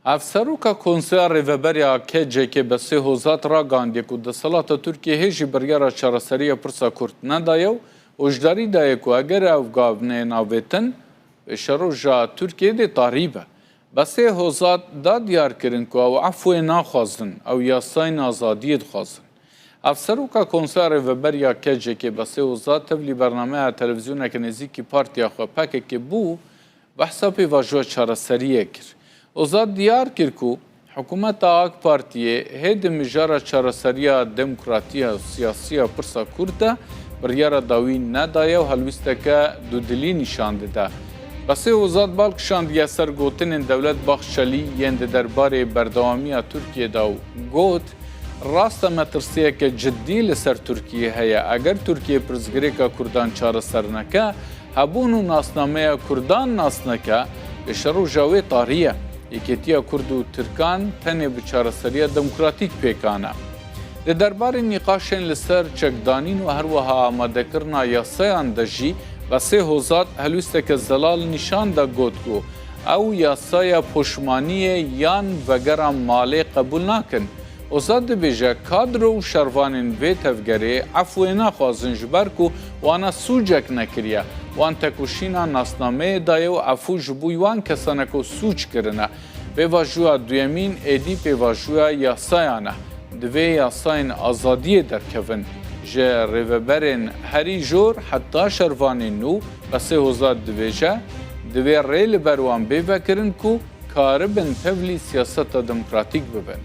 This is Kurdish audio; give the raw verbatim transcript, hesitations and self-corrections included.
Hevseroka Konseya Rêveber ya K C K Besê Hozat ragihandiye ku desthilata Tirkiyê hê jî biryara çareseriya pirsa Kurd nedaye û hişdarî daye ku eger ev gav neyên avêtin, pêşeroja Tirkiyê dê tarî be. Besê Hozat da diyar kirin ku ew efûyê naxwazin, ew yasayên azadiyê dixwazin. Hevseroka Konseya Rêveber ya K C K Besê Hozat tevlî bernameya televîzyoneke nêzîkî partiya xwe P K K bû, behsa pêvajoya çareseriyê kir. Hozat diyar kir ku hikûmeta AK Partiyê hê di mijara çareseriya demokratî ya siyasî ya pirsa Kurd de biryara dawî nedaye û helwîsteke dudilî nîşan dide. Besê Hozat bal kişandiye ser gotinên Dewlet Bahçelî yên di derbarê berdewamiya Tirkiyê de û got, Rast e, metirsiyeke cidî li ser Tirkiyê heye. Eger Tirkiye pirsgirêka Kurdan çareser neke, hebûn û nasnameya Kurdan nas neke, pêşeroja wê tarî ye. Yekêtiya Kurd û Tirkan tenê bi çareseriya demokratîk pêkan e. Di derbarê nîqaşên li ser çekdanîn û her wiha amadekirina yasayan de jî Besê Hozat helwîsteke zelal nîşan da, got ku ew yasaya poşmaniyê yan vegera malê qebûl nakin. Hozat dibêje, kadro û şervanên vê tevgerê efûyê naxwazin, ji ber ku wana sûcek nekiriye. Wan tekoşîna nasnameyê daye û efû ji bo wan kesane ku sûc kirine. Pêvajoya duyemîn êdî pêvajoya yasayan e. Divê yasayên azadiyê derkevin. Ji rêveberên herî jor heta şervanên nû, Besê Hozat dibêje, divê rê li ber wan bê vekirin ku karibin tevlî siyaseta demokratîk bibin.